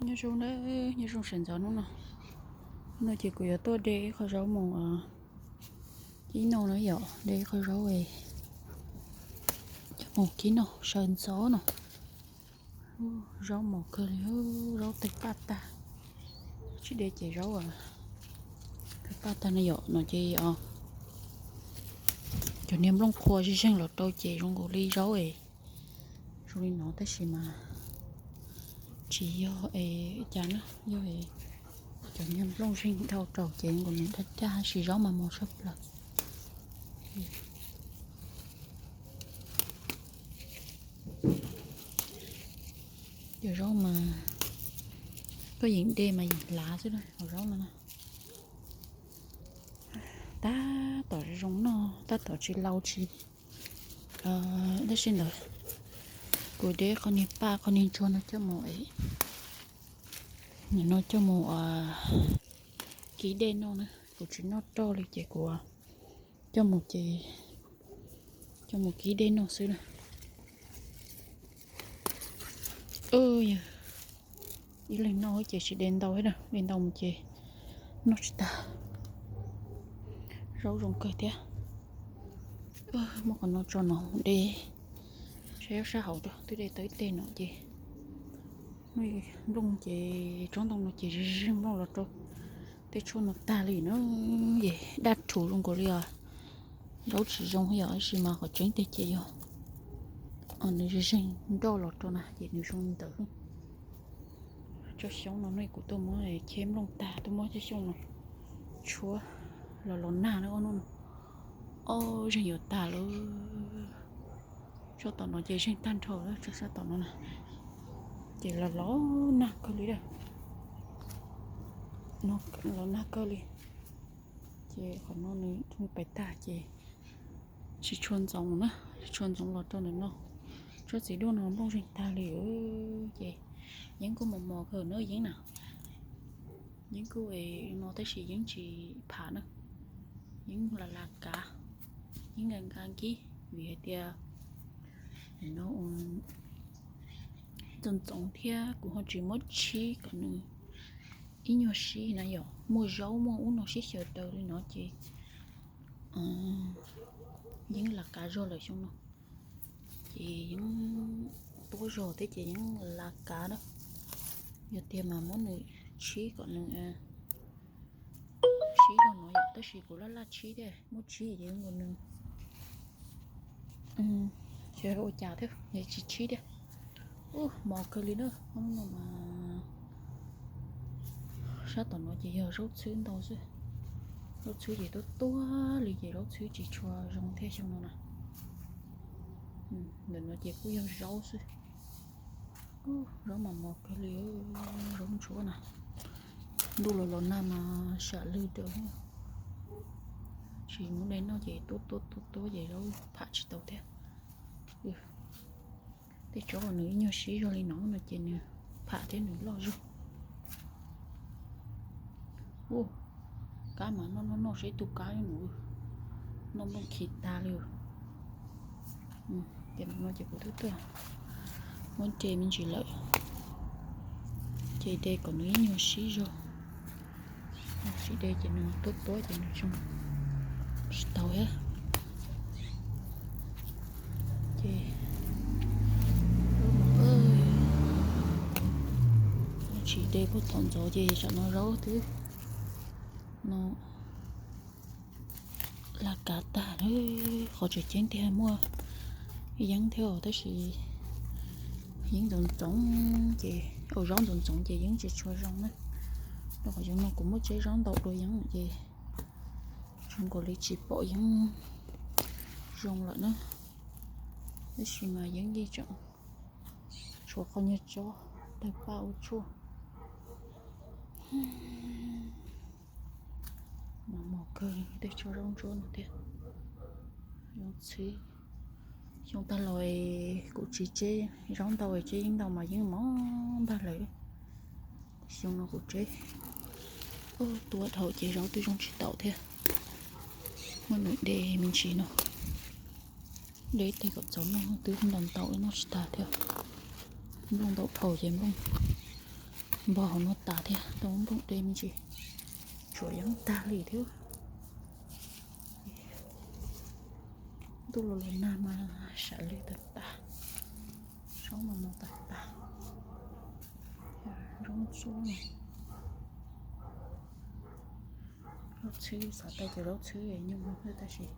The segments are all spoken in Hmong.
Nyob zoo na, nyob zoo sawv ntxov hnub no. Hnub no ces kuv yuav tuaj de ib qho zaub mus kib noj na yom, de ib qho zaub coj mus kib noj sawv ntxov no. Zaub mos kawg li, zaub tawg paj tag. Tsis de ces zaub tawg paj tag no yom, no ces cov niag nplooj qhuav zeeg zeeg los rau ces zoo nkaus li zaub es zoo li no tab sis mas tsis yog es cas na, yog cov niag nplooj zeeg dhau rau ces nkaus nws daj daj sis zaub mas mos tshaj plaws. Cov zaub mas koj yeem de mas yeem hlav xwb na, cov zaub no na. Tab tom zoo noj, tab tom tsis lau tsis, tab sis ntawd kuv de qhov niag paj qhov niag ntsuag no coj mus, no coj mus kib dej noj na, kuv tsis noj roj li ces kuv coj mus ces, coj mus kib dej noj xwb na. Yog ib leeg noj ces tsis de ntau thiab, de ntau mus ces noj tsis tag, zaub zoo kawg thiab. Muab qhov no tso no de, saib sab hauv rau twb de tau ib teg no ces, nplooj ces tsob ntoo no ces zeeg nplooj los rau tej tshuaj no tag li na, es daj rhuv zoo nkaus li os. Zaub tsis zoo yom, tab sis mas qhov tseeb tiag ces yog nws zeeg nroj los rau na ces nws zoo li ntawd. Tsob xyoob no ne kuv tuaj muab cheb nplooj tag tuaj muab tsob xyoob no tshuab los los nag na, ob hnub no, ob zeeg yuav tag lawm. Sab tom no ces zeeg tag nrho lawm, sab tom no na ces los los nag kawg li, los nag kawg li. Ces qhov no nws pais tag ces tsis tshua ntxoov na, tsis tshua ntxoov los rau ntawm no. Tsob txiv duaj no nplooj zeeg tag li ces yeeb kuj mos mos kawg na yeeb na. Yeeb kuj no tab sis yeeb tsis pham na, yeeb lam lam kav, yeeb nka nka nkib vim hais tias no ntxoov ntxoov thiab kuv ho tsis muab tshib kom nws ib nyuag sib na yom, muaj zaub muaj ub no sib xyaw daws li no ces yeeb lam kav zog lawm xyoo no. Ces yeeb tuab zog thiab ces yeeb lam kav na. Yog tiag mas muab nws tshib kom nws sib zog no yom, tab sis kuv laj laj tshib thiab, muab tshib ces nkaus nws ua cas thiab, tsis tshib thiab. Ub, mos kawg li na, ob hnub no mas sab tom no ces yog zaub txhwb ntau xwb. Zaub txhwb ces tuab tuab li ces zaub txhwb tsis tshua zoo thiab xyoo no na. Ntawm no ces kuj yog zaub xwb. Zaub mas mos kawg li, zaub ntsuab na. Ntuj los los nag mas sam lwg rau, tsis muab de noj ces tuab tuab tuab tuab ces zaub pham tsis tau thiab. Tej tsob uas nws ib nyuag sib zog li no no ces nws pham thiab nws loj zog. Ub, kab mas noj noj noj saib tus kab nws noj nplooj khi tag li. Ces no ces kuv twb tuaj muab de me ntsis lawm, ces de kom nws ib nyuag sib zog. Tsis de ces nws tuab tuab ces nws zoo tsis tau thiab. Ces tsis de puag tom ntxov ces tsam no zaub twb no laj kav tag. Qhov tseem ceeb tiag muaj yeeb thiab tab sis yeeb ntxoov ntxoov ces, zaub ntxoov ntxoov ces yeeb tsis tshua zoo na. Rau qhov xyoo no kuv muab tseb zaub ntau dua yeeb ces zoo nkaus li tsis pom yeeb zoo lawm na. Tab sis mas yeeb yeej tseem tshuav qhov nyuag tsob tawg paj ua tshuaj. Mos mos kawg tej tsob zaub ntsuab no thiab. Zaub txhwb, xyoo tag los kuv tsis tseb zaub ntau, tseb yeeb ntau mas yeej mos ntag lawm. Xyoo no kuv tseb tuab dhau ces zaub twb zoo tsis taus thiab. Muab nws de me ntsis no, de tej kom txaus noj, twb ntau ntau noj tsis tag thiab. Nplooj ntau dhau ces nplooj Npog hauv no tas thiab, tau nplooj dej me ntsis, tsuas yeeb tag li thiab. Ntuj los los nag mas sam lwj tag tag, zaub mas mos tag tag. Zaub ntsuab no, zaub txhwb xav tau cov zaub txhwb nyuj xwb tab sis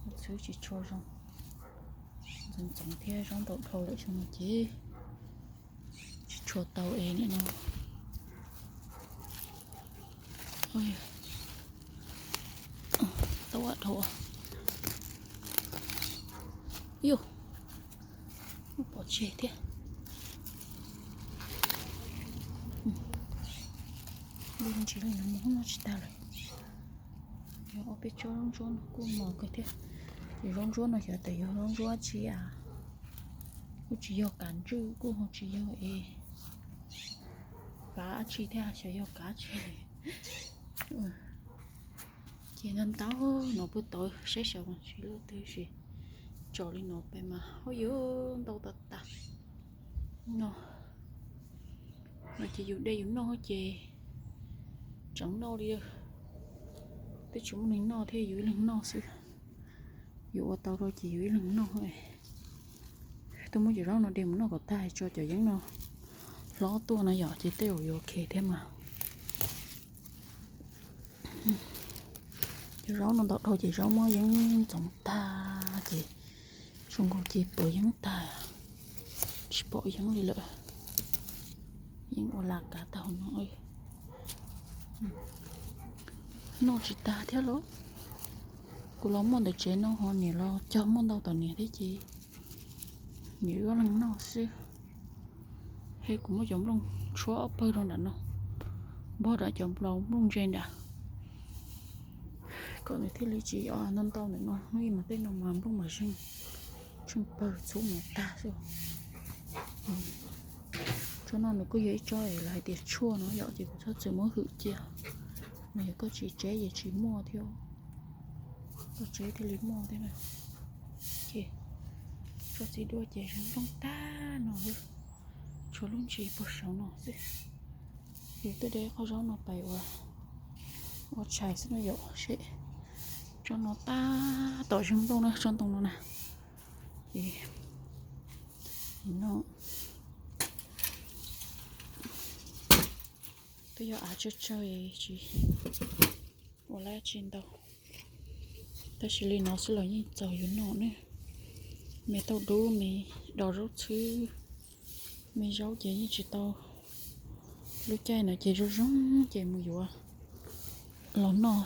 zaub txhwb tsis tshua zoo, ntxoov ntxoov thiab zaub ntau dhau lawm xyoo no ces tsis tshua tau es nim no. Tau dhau. Yus, pov tseg thiab. Ntsis li no mus no tsis tag lawm. Yog ob peb tsob zaub ntsuab no kuj mos kawg thiab. Ces zaub ntsuab no xyov tias yog zaub ntsuab tsi a, kuj tsis yog kav ntswj kuj ho tsis yog es kav tsi thiab, xyov yog kav tsi. Ces ntau ntau no puag tod saib xyov mas tsis lub twg si, tso li no pem mas hauj yus ntau tas tas no. No ces yus de yus noj ces tseem noj li, twb tsis muaj neeg noj thiab yus ib leeg noj xwb. Yus ua tau rau ces yus ib leeg noj. Tuaj muab cov zaub no de mus noj kom tag tso cov yeeb no hlob tuaj no yom, ces tej zaum yuav ok thiab mas. Cov zaub no ntau dhau ces zaub muab yeeb ntxoov tag ces zoo nkaus ces pw yeeb tag, tsis pom yeeb li lawm. Yeeb ua lag kav tag no. Noj tsis tag thiab los. Kuv los muaj ntawm tsev no ho niam los cog muaj ntau tom niam thiab ces niam wb ob leeg noj xwb. He kuv muab cov nplooj tshuab ob pawg rau nram no, npog rau cov nplooj ntse nram, kom nws thiaj li tsis ntau ntau ntawm no, hnub ib mas tej no mas nplooj mas zeeg, tsheej pawg txhub no tag xwb. Tsob no nws kuj yog ib tsob lawv hais tias tshuaj no yom, ces kuv txhob txwm muab hwm cia, mas yog koj tsis tseb ces tsis muaj thiab, koj tseb thiaj li muaj thiab na. Ces tsob txiv duaj ces zoo nplooj tag no, tshuav lub ntsis puag saud no xwb. Ces twb de qhov zaub no pais ua, ua tshais xwb no yom, seb tsob no tab tom zoo nplooj na, tsob ntoo no na. Ces no twb yog av tsawg tsawg tsis ua lab tsi ntau, tab sis li no xwb los yeej txaus yus noj ne. Me tauj dub, me dos zaub txhwb, me zaub ces yeej tsis tau. Lub caij no ces zoo zoo ces mus yuav los noj,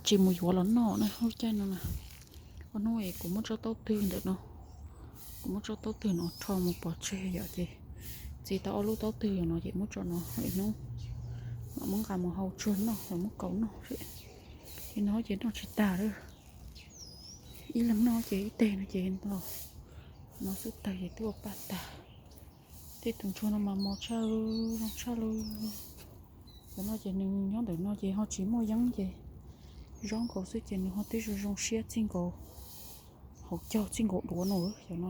tsis mus yuav los noj na lub caij no na. Ob hnub es kuv muab tsob taub twg ntawm no, kuv muab tsob taub twg no rho mus pov tseg yom, ces txiv tau ob lub taub twg no ces muab tso no, lwm hnub mam muab nqa mus hau tsuag noj los muab kaus noj. Ces no ces noj tsis tag lawm, ib leeg noj ces ib teg no ces los no xwb tag ces twb ua paj tag. Tej tus ntsuag no mas mos tshaj, zoo tshaj li. Cov no ces nws nyob ntawm no ces ho tsis muaj yeeb ces zaub nkaus xwb ces nws ho twb zoo zoo siab txij nkaus hauv caug txij nkaus duav no cov no.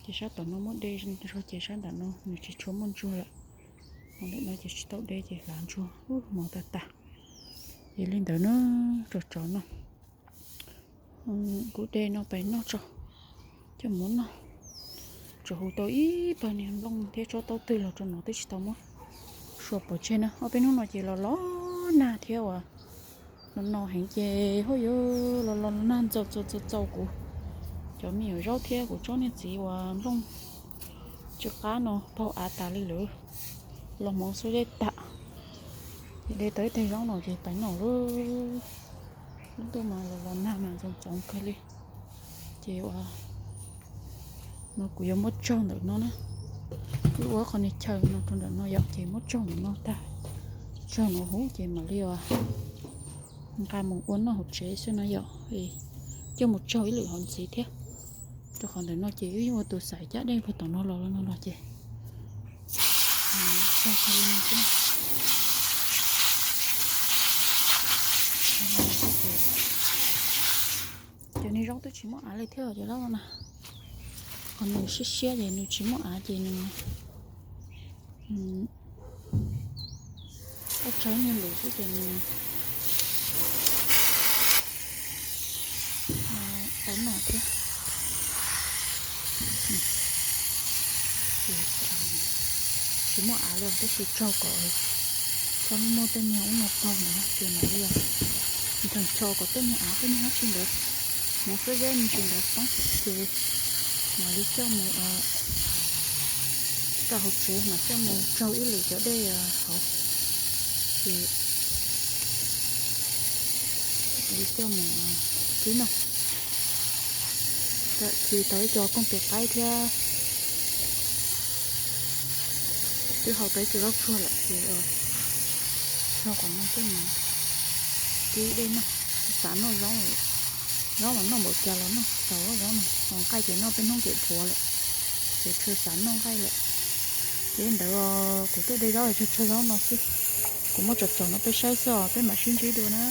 Ces sab tom no muab de zog ces sab nram no nws tsis tshua muaj ntsuag lawm. Ho ntawm no ces tsis tau de ces hlav ntsuag mos tag tag. Ces li ntawd na, rau tsov no kuv de no pais noj tso, coj mus noj. Tsuas hu tau ib pawg niag nplooj thiab tsob taub twg los rau no twb tsis tau muab sua pov tseg na. Ob peb hnub no ces los los nag thiab uas no no heev ces hauj yus los los nag ntxaus txaus txaus kuv cov me nyuam zaub thiab kuv tsob niag txiv uas nplooj tsw qab no phau av tas li lawm, los hmoov xub dej tam. Ces de tau ib teg zaub no ces pais noj lawm. Lub ntuj mas los los nag mas ntxoov ntxoov kawg li. Ces ua no kuv yuav muab tsaug ntawm no na, kuv ua qhov niag chaw no rau ntawm no yom, ces muab tsaug ntawm no tag, tsaug no huv ces mam li ua nqa mus ua noj hauv tsev xwb no yom. Coj mus tsaug ib lwm hauv ntxiv thiab, rau qhov ntawm no ces wb yeej ua tus xaiv caj dej puag tom no los no los ces tsaug li no xwb. Cov niag zaub twb tsis muaj av li thiab cov zaub no na, qhov nws siab siab ces nws tsis muaj av ces nws Tsawg niag lus xwb ces nws tau noj thiab. Tsis muaj av li tab sis tsaug kom txhob muaj tej niag ub no paug na ces mam li nrhees cho kom tej niag av tej niag dab tsi ntawd, hmoov xwb zeb me ntsis ntawd poob ces mam li coj mus rau hauv tsev mas coj mus tsaug ib lwm cov dej hauv ces li coj mus kib noj. Txhij tau ib co kooj tes qaib thiab twb hau tau ib co zaub tsuag lawm ces tso kom no coj mus kib dej noj. Xav noj zaub, zaub mas noj npaum cas los noj tsis tau zaub no, nqaij ces noj peb hnub ces dhuav lawm ces tsis xav noj nqaij lawm. Ces ntawd kuv tuaj de zaub tsawg tsawg zaub no xwb. Kuv muab tsom tsom no peb saib xwb os, peb mam sib ntsib dua na.